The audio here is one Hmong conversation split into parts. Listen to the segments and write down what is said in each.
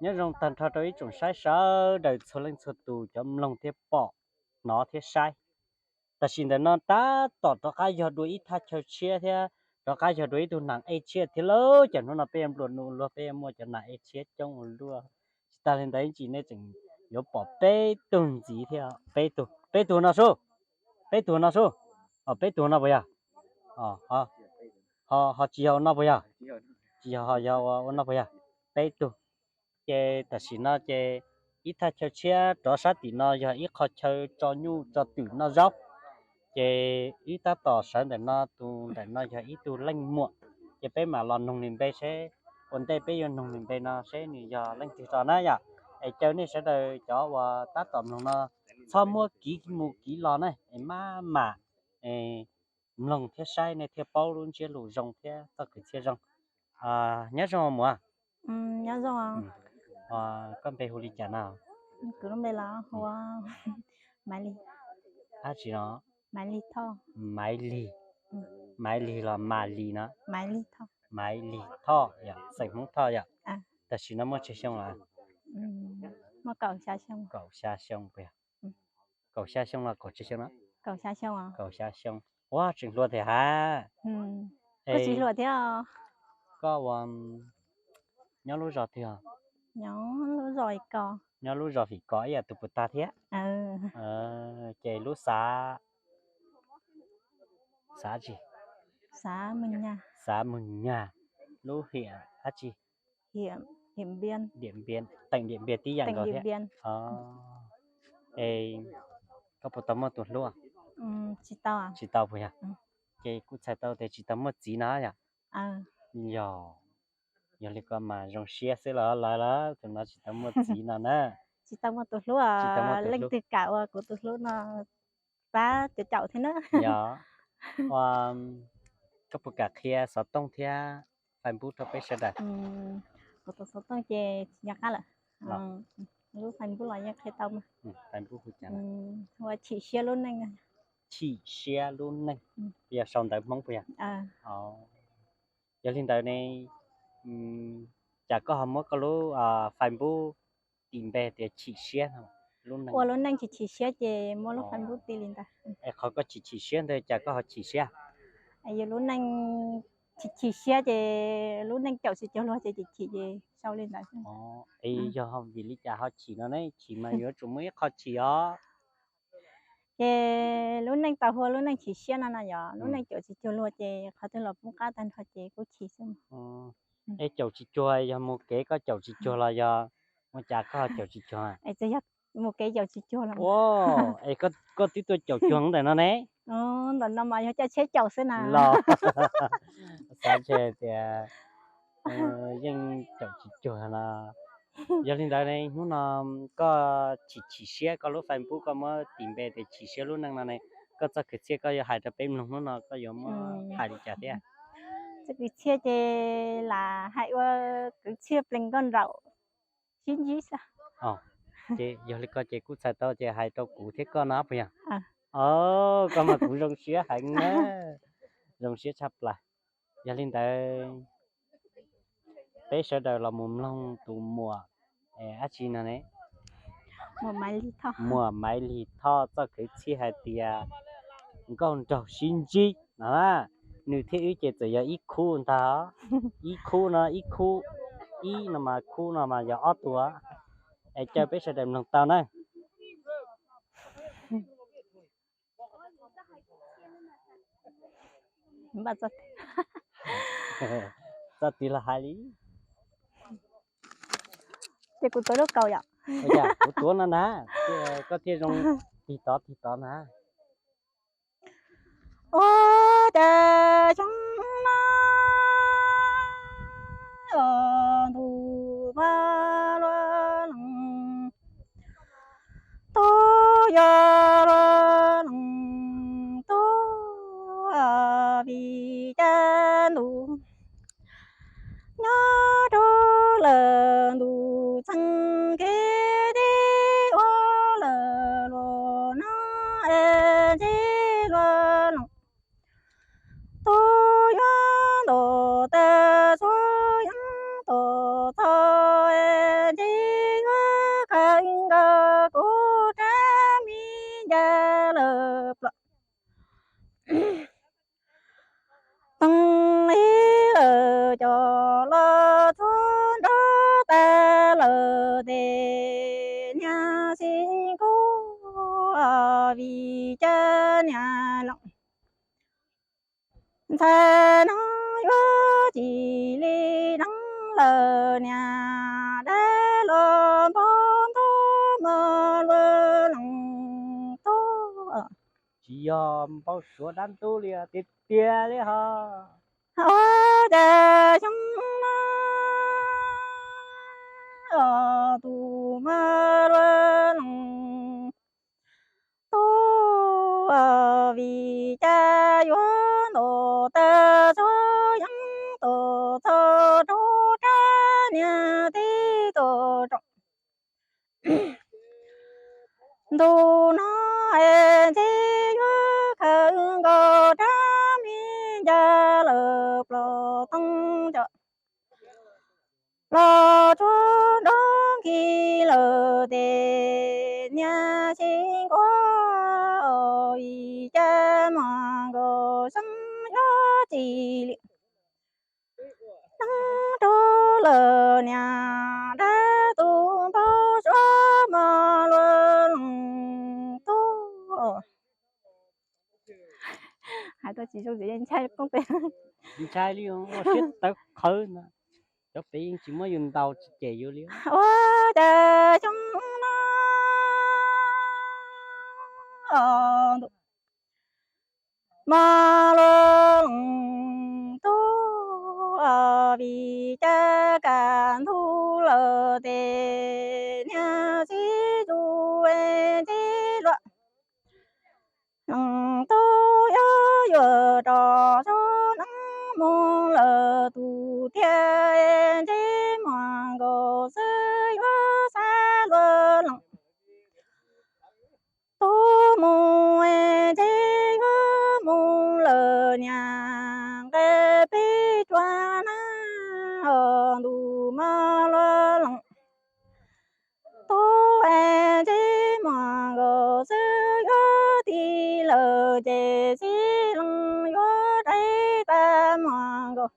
Nyob zoo tag nrho rau ib tsoom saib sawv daws txhua leej txhua tus cov mloog thiab pom, hnov thiab saib. Tam sim ntawm no tab tom rov qab yog dua ib thaj chaw tshiab thiab rov qab yog dua ib tug nas ej tshiab thiab lauj. Cov hnub no peb yuav nplua nuj luag, peb yuav muaj cov nas ej tshiab coob ua luaj. Tsis tas li ntawd ib ntsis nej tseem yuav pom peb tug ntxiv thiab, peb tug, peb tug no sub, peb tug no sub, peb tug no puas yog? Ho tsis yog ua no puas yog? Tsis yog, ho yog ua no puas yog? Peb tug. Ces tam sim no ces ib thaj chaw tshiab rov sab tim no yog ib qho chaw tso nyuj tso twm noj zaub. Ces wb tab tom sawv ntawm no, tus ntawm no yog ib tug leej muam, ces peb mam los noog nws npe seb, ua ntej peb yuav noog nws npe no seb nws yog leej twg tso na yom. Es caw nej sawv daws cov uas tab tom mloog no txhob muab kiv mus kiv los na, es maj mam mloog thiab saib nej thiaj paub lub ntsiab lus zoo thiab txoj kwv txhiaj zoo. Nyob zoo muam. Koj npe hu li cas no? Dab tsi no? Maiv Lig. Maiv Lig los Mas Lis no? Maiv Lig Thoj yom, xeem Hmoob Thoj yom. Tam sim no muaj tsawg xyoo lawm? Kaum xya xyoo puas yog? Kaum xya xyoo los kaum tsawg xyoo no? Kaum xya xyoo. Ua tseem hluas thiab hab. Koj ua nyob lub zos twg? Nyob lub zos Fim Kos ib yam tus puas tag thiab. Ces lub xav, xav tsi? Xav Mws Nyag. Lub hiam dab tsi? Tias Tiam Npias tib yam nkaus thiab. Es koj puas tau muaj tus hlub? Tsis tau puas yog? Ces kuj txhais tau tias tsis tau muaj txiv no yom? Yog, yog li ko mas zoo siab xwb los lawv lawm, tus no tsis tau muaj txiv no na. Tsis tau muaj tus hlub, leej twg kam ua kuv tus hlub no pab caum caum thiab na. Yog, koj puas kam qhia xov tooj thiab Facebook rau peb sawv daws? Kuv tus xov tooj ces tsis nco qab lawm. Lub Facebook los yeej qhia tau mas. Ua Chim Siab Lub Neej. Chim Siab Lub Neej, yog sau ntawv Hmoob puas yog? Yog li ntawd ne, cas koj ho muab koj lub Facebook tis npe tias Chim Siab? Ua lub neej tsis chim siab ces muab lub Facebook tis li ntawd. Es qhov koj chim chim siab ntawd cas koj ho chim siab? Yus lub neej chim chim siab ces lub neej caum tsis cuag luag ces chim chim ces sau li ntawd. Es yog vim li cas ho chim no ne? Chim mas yuav tsum muaj ib qho chim os. Ces lub neej tau hu ua lub neej chim siab no no yog lub neej caum tsis cuag luag ces qhov twg los poob qab tag nrho ces kuj chim xwb. Es caum tsis cuag yog mus kev koj caum tsis cuag los yog ua cas koj caum tsis cuag? Mus kev caum tsis cuag los. Es koj twb tuaj caum cuag ntawm no ne. Ntawm no mas yog caij tsheb caum xwb na. Los xav ntshe tias yeej caum tsis cuag no. Yog li ntawd ne, hnub no koj chim chim siab, koj lub Facebook koj muab tis npe tias Chim Siab Lub Neej no ne, koj txoj kwv txhiaj koj yuav hais rau peb mloog hnub no koj yuav muab hais li cas thiab? Txoj kwv txhiaj ces lam hais ua kwv txhiaj plees nkauj nraug sib ntsib xwb. Ces yog li ko ces kuj txhais tau ces hais rau kuv thiab koj no puas yog? Koj mas kuv zoo siab heev na, zoo siab tshaj plaws. Yog li ntawd peb sawv daws los mus mloog tus muam dab tsi no ne? Muam Maiv Lig Thoj txoj kwv txhiaj hais tias nkauj nraug sib ntsib no. Nws thiab wb ces txawm yog ib khub ntag. Ib khub no, ib khub, ib no mas khub no mas yog ob tug. Es caw peb sawv daws mloog tau na. Txoj twg los hais li. Ces kuv tuav lub kaus yom. Kuv tuav no na, koj thiaj zoo tig tod tig tod na. Ua cas xyoo no ntuj mas luaj lees, tuaj yuav luaj lees tuaj, vim cas ntuj nyob rau lawm ntuj txeeg kev tib ua lawm luaj no es ntsib luaj lees. Tuaj yuav ntaus tas txhua yam, tes niag xib nkuj, vim cas niag leej ntxhais no yuav tsis li deev lawm niag dab los npau ntuj mas luag leej tub. Tsis yog npau suav dab ntub li tiag tiag li ho. Ua cas xyoo no tus mas luag leej tub, vim cas yuav ntaus tag txog yeeb, ntaus txog rau rab niag teb, ntaus rau ntu no es ntshe yuav khaws nkaus rab me ncaj lawm, plom tooj cov los tsuag nrov nkig lawm tes niag xib nkuj, vim cas mas nkaus xyoo yuav tsis li deev rau lawm niag dab tus npau suav mas luag leej tub. Hais tau tsis zoo ces yeej ntshai poob pem. Ntshai li ua siab tawv qhawv ntag. Cov pem yeej tsis muab yus ntaus tsis cem yus li. Ua cas xyoo no ntuj mas luag leej tub, vim cas kaj ntug lawm tes niag xib tub es ntxib luag leej tub yuav yuav rov zov neeb mus lawm tus tiag, ntshe muaj nkaus xwb yuav xa luag leej tub mus, ntshe yuav mus lawm niag nqe peb tsuag na, ntuj mas luag leej tub, ntshe muaj nkaus xwb yuav tig lawm ces xib leej yuav dai tag muaj nkaus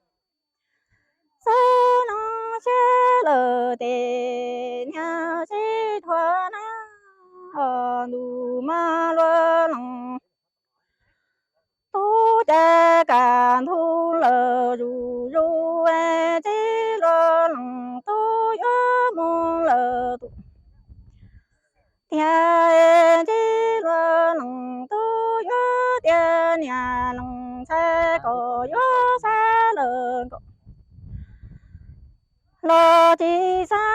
xwb no siab lawm tes niag xib tub na, ntuj mas luag leej tub, cas kaj ntug lawm zuj zus, ntshe luag leej tub yuav mus lawm tus tiag, ntshe luag leej tub yuav tiag, niag leej ntxhais koj yuav xa lawm nkaus los tsis xa,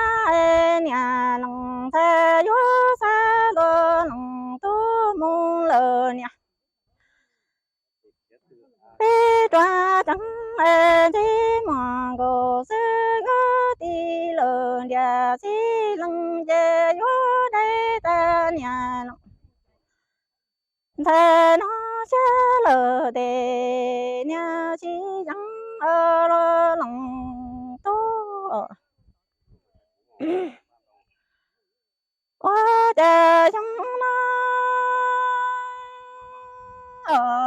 niag leej ntxhais yuav xa luag leej tub mus lawm niag peb tsuag tseeb, ntshe muaj nkaus xwb yuav tig lawm ntiag, xib leej ces yuav dai tag, niag leej ntxhais no siab lawm tes niag xib yeeb luag leej tub. Ua cas xyoo no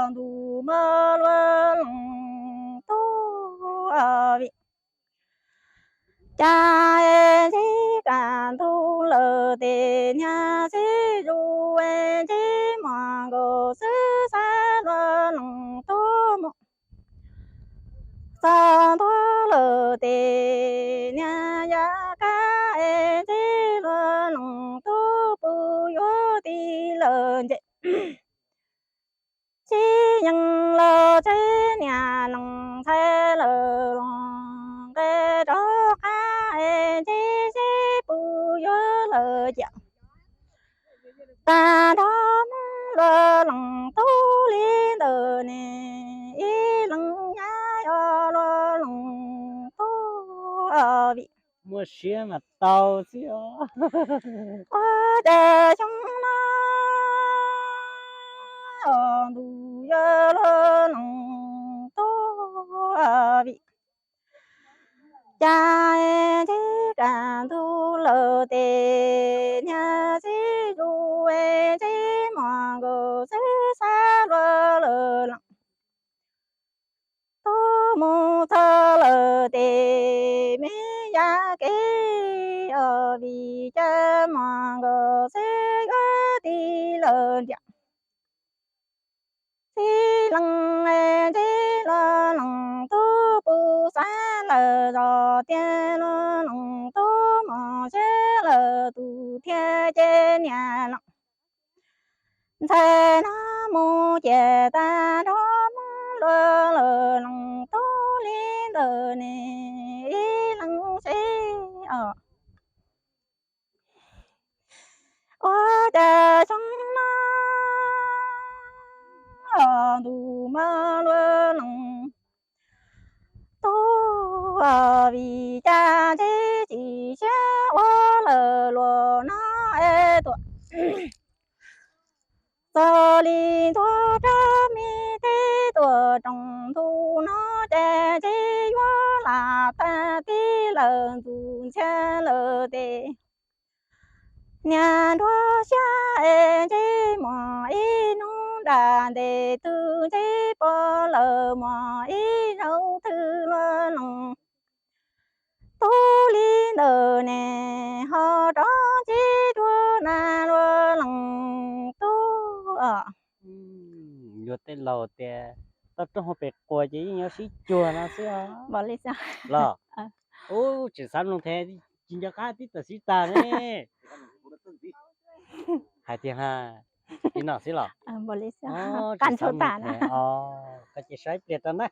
ntuj mas luag leej tub, vim cas ntshe kaj ntug lawm tes niag xib tub, ntshe muaj nkaus xwb xa luag leej tub mus txog ntua lawm tes niag yav kab, ntshe luag leej tub puas yuav tig lawm ntshe xib yeeb los txhais niag leej ntxhais lawm los nqe rov qab, ntshe xib puas yuav lawm cia tag nrho mus luag leej tub li ntawd ne, ib leeg nyab yog luag leej tub, vim muaj siab mas tau xwb os. Ua cas xyoo no ntuj yog luag leej tub, vim cas ntshe kaj ntug lawm tes niag xib tub, ntshe muaj nkaus xwb xa luag lawm leej tub mus txog lawm tes me yav kev, vim taw ntiam. Txij leej txij luag leej tub pus xav lawm zos tiag, luag leej tub mos siab lawm tus thiab ces niam leej ntxhais no mus ces tag nrho mus luag lawm leej tub li ntawd ne ib leeg seb os. Ua cas xyoo no ntuj mas luag leej tub, vim cas tsis tsim siab ua lawm luag no es tuaj txog li ntuj rog me teb tuaj rooj ntuj no ces tsis yuav lam tag tib lawm ntxuav ntxhias lawm tes niag nruab siab es ntsib muaj ib hnub nram ntes twg ntsib pom lawm muaj ib zaug twg luag leej tub li ntawd ne ho rov ntsib dua na luag leej tub. Yuav tej laus tias toj roob hauv pes quas ces yeej yuav sib cuag no xwb os. Los, ub, tseem xav mloog thiab, tsis nco qab tib tawm sib tag ne. Hais tias li no xwb los? Tseem xav mloog thiab os, koj cia saib pliag rau na.